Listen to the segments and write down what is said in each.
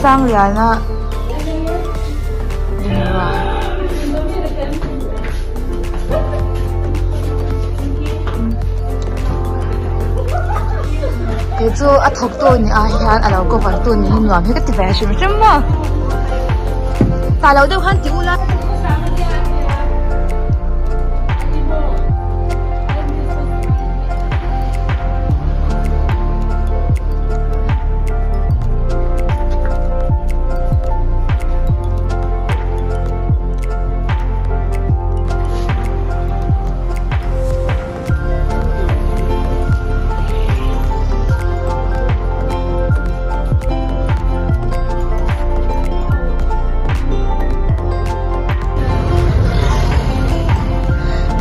Sangliana bungrua. Kei chu a thawk tu ni ah hian a lo cover tu ni hi nuam hi ka ti ve hrim hrim maw. Tah loh deuh khan ti ula.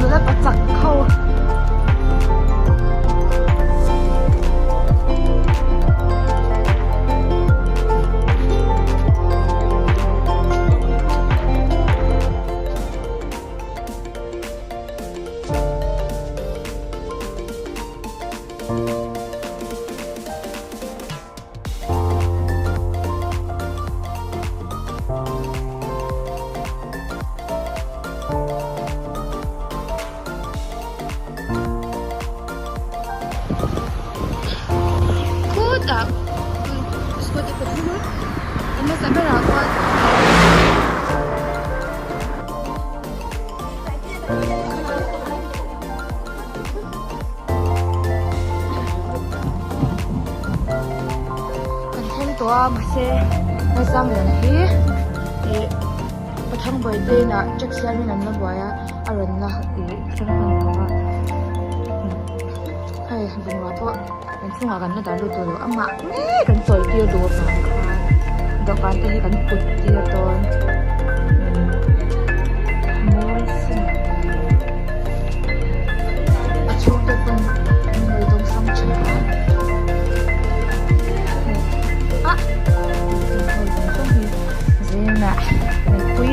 Nula pa chak ho. Khutah scooty pathum a hmasa berah khuan Kan thleng tawh a mahse hmasang lam hi ih pathang bawihte inah check siamin an la buai a a rawn la ih thleng hman lo a hei bungrua pawh kan chungah kan la dah lut duh lo amah ngei kan chawi tir duh avang khan dawhkan te hi kan put tir dawn mawi sin a chhungte pawn an hawi dawng sang thin a ah hawi dawng sawng hi zingah mipui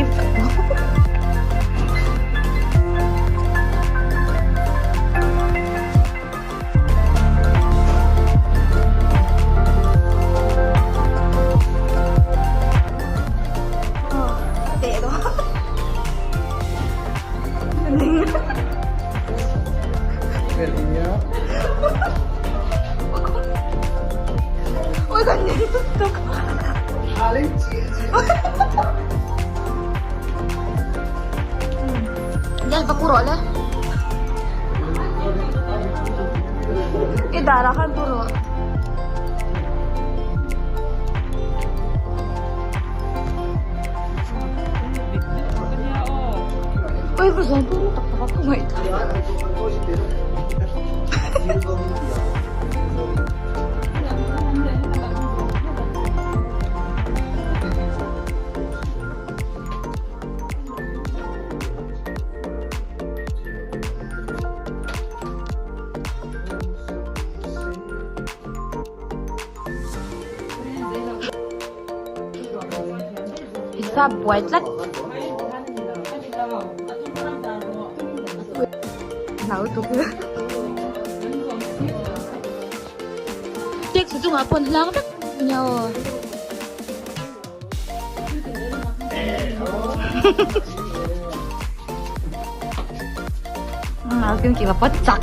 I darah khan pu rawh. Ui va zawn pu tak tak a khawngaih tak. I sap buai tlat. Hlau tuk. Taxi chungah pawh an hlang vek nia aw. Kim kim apa chak.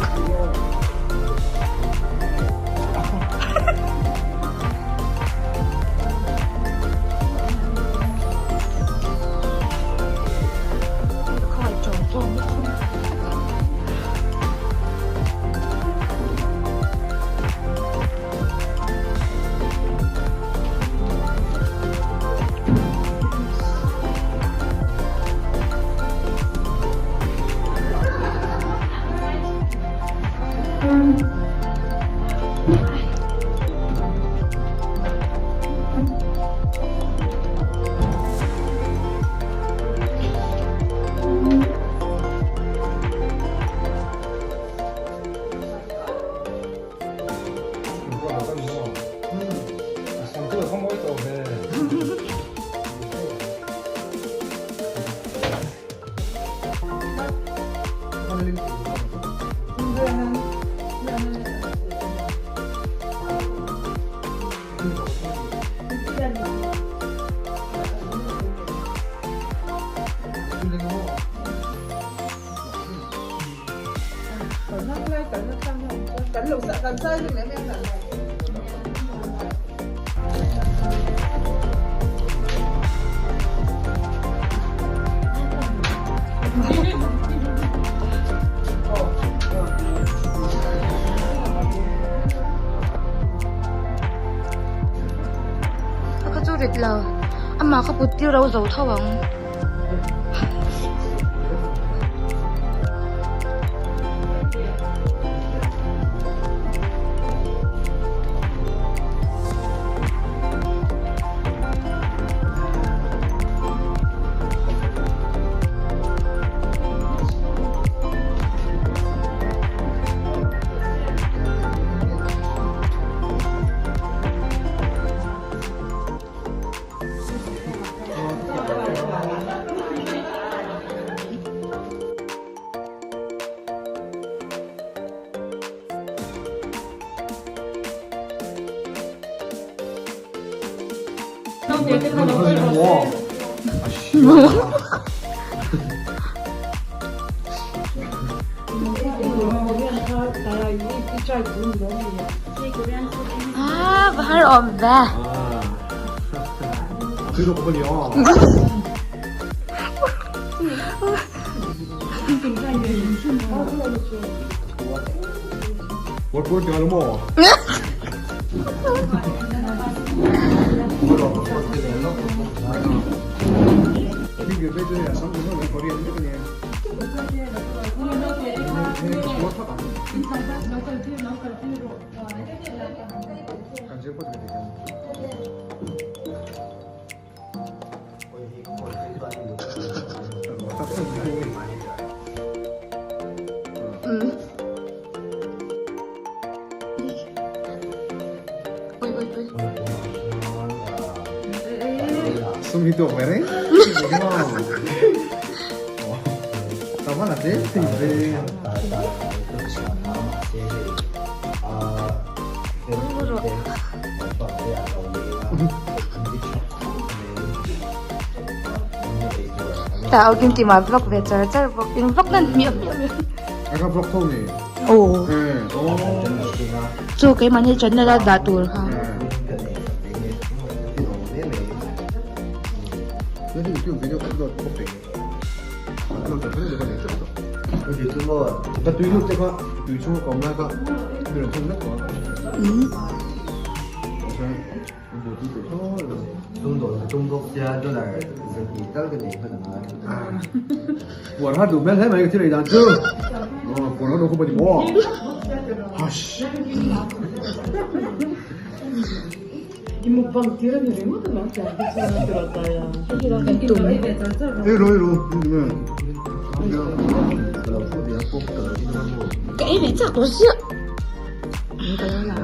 Ka chu rit lo amah ka put tir ro zo tho ang. Ah, va har awm ve. Sum hi tuak ve reng Tama là thế thì về Tah au kim tima vlog ve char char bawk in vlog nan hmiah hmiah mai. Aka vlog tho ni. Aw. Chu keimahni channel a dah tur kha. Ka ei ve chak lo sia. Ka lo la.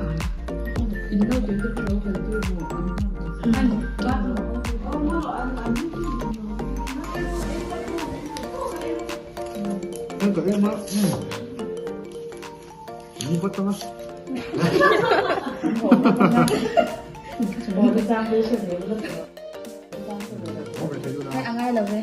Hei a ngai lo ve.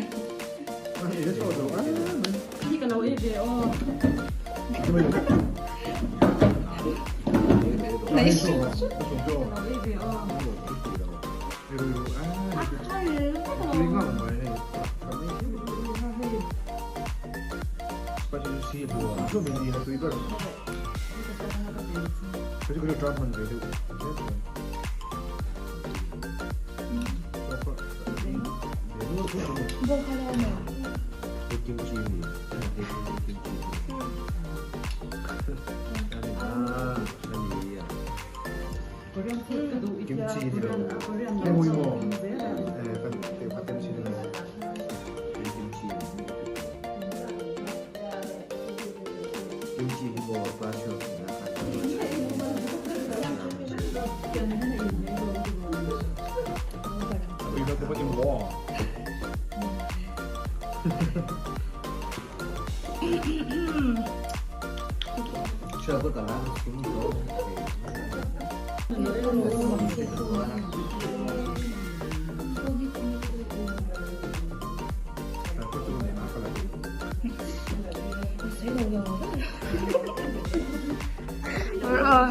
aw.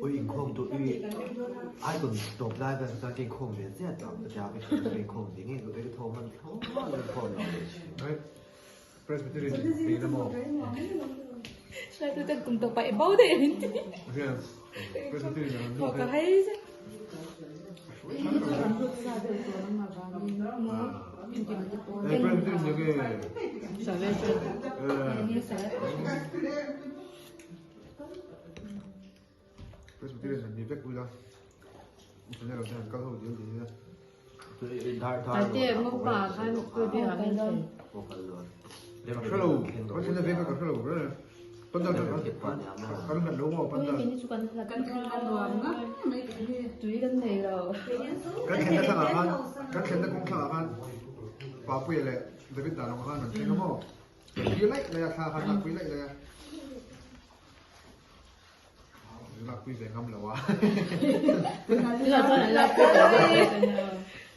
Ui inkhawm duh i icon tawp lai vel chuan ka inkhawm ve chiah tawh ka tia ka hria ka inkhawm ve ngei duh e ka tho hman thlawt a inkhawm lo ve thin. Presbyterian ve na maw? Hruaitu ten kum tawp ah i bo daih min ti. Presbyterian an Maw ka hai zet. Presbyterian ni ke. Salvation. Presbyterian ni vek ula. Channel lo hian kal ho dil dil. Tate ngopa khan koi bi ha min thei. Ka hrelo, ka thlen na vek ka hrelo ber. Pandal kan hlat lo maw pandal. Kan tui kan nei lo. Kan thlen na thlang ah khan, kan thlen na kawng thlang ah khan Papuia leh David Darlawng khan an thleng a maw. Kan pui laih laih a thla khan a pui laih laih a. Lakpui ve ngam lo a.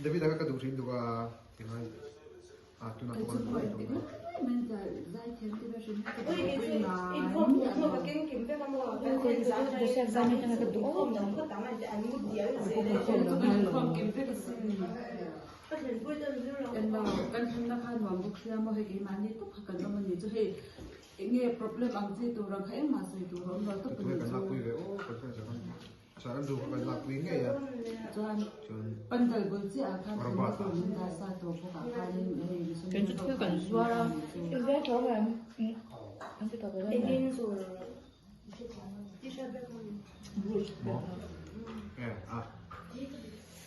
David a ka duh thin duh a tingai a tuna pawh kan duh thin. Enge problem ang chi tur ang kha engmah sawi tur a awm lo tawp a nih Kan lakpui ve aw kan hriat zawk a Chuan an duh kha kan lakpui ngei a Chuan pandal bul chiah ah khan thil tur min dah sa tawh bawk ah khanin hei Kan chu thil kan zuar a Zuar tho em An ti tawp em E a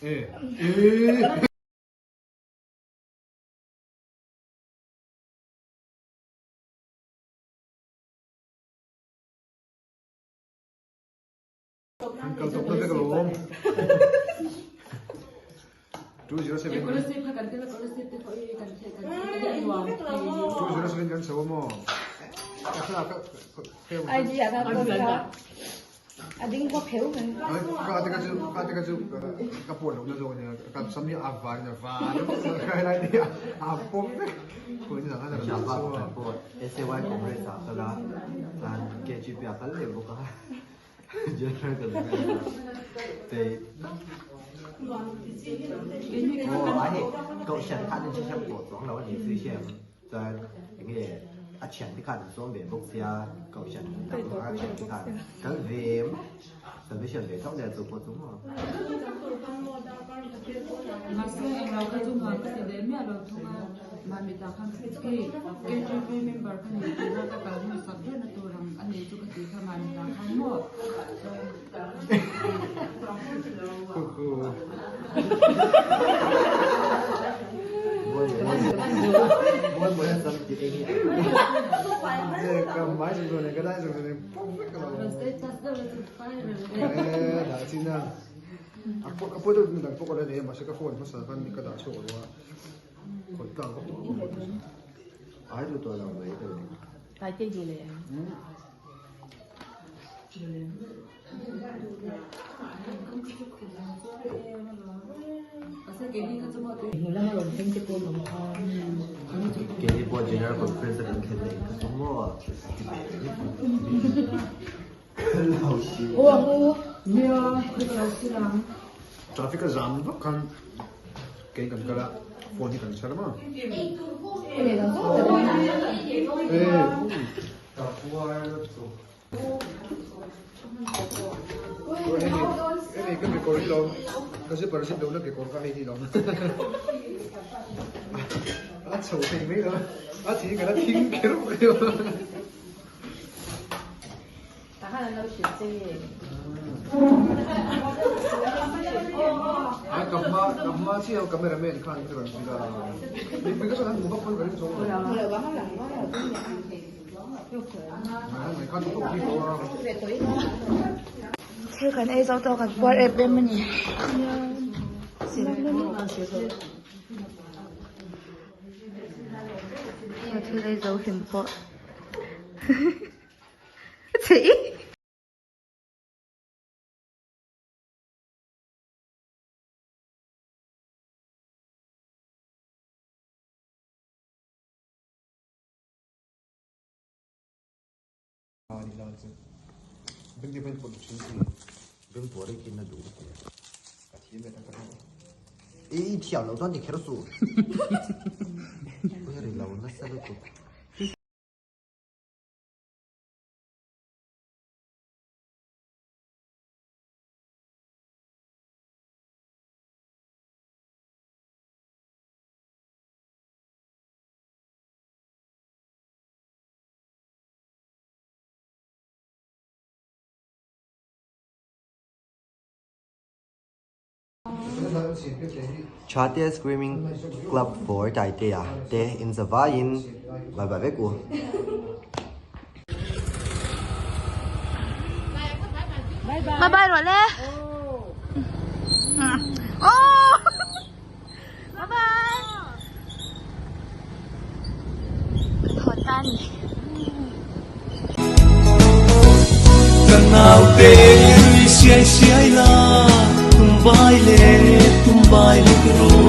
E E An kal tawp na vek alawm. 207 207 kan chho a maw? Ka thlalak ka IG ah ka post kha. A ding khaw pheu mai. Ka te ka chu ka te ka chu ka puan lohna zawk ania ka sam hi a var in a var ka helai te hi a pawm vek khawi ni dang a Ṭhian pa pakhat pawh SAY Congress ah kal a chuan KGP ah kal leh bawk a General Conference ah chei aw a hei kohhran khan an hre hrang tawh chuang lo a ni chu hian Chuan enge a thiante khan an sawm ve bawk sia kohhran dang a thiante khan kal ve mai salvation ve tho nia chu pawh chu maw. Mahse englo kha chu nuam ka ti ve miah lo thung a, mahmitah khan hei KTP member ka ni tih na ka kal hmasak ber na tur ang a ni chu ka tih kha mahmitah khan maw chuan Ai du tawh lo mai thei. Taite duh leh em? Duh leh em? Keini pawh General Conference a kan thlen leh ka chu maw ti ve reng. Traffic a zam vak khan kei kan kal a phone hi kan chhar maw. Hemi ka kekawr hi lawm ka zipper zip lohna kekawr kha hei hi lawm a chho thei mai lo a thing ka la thing kher mai lo. A ka hma ka hma chiah cameraman khan min rawn hrilh a mipui ka chuan an hmu vak pawn ka ring chuang lo. Thil kan ei zo tawh kan puar em em a ni. Thil ei zo hlim pawh. I thiam lo chuan ti kher suh. Ui ri lo nasa lutuk. Chatea Screaming Club for Taitea te inzavaiin bye bye vek u. Bye bye rawh le. Oh! Bye bye. Ka thaw ta ni. Ka naute nui siai siai la, tum vai le tum vai lek rawh.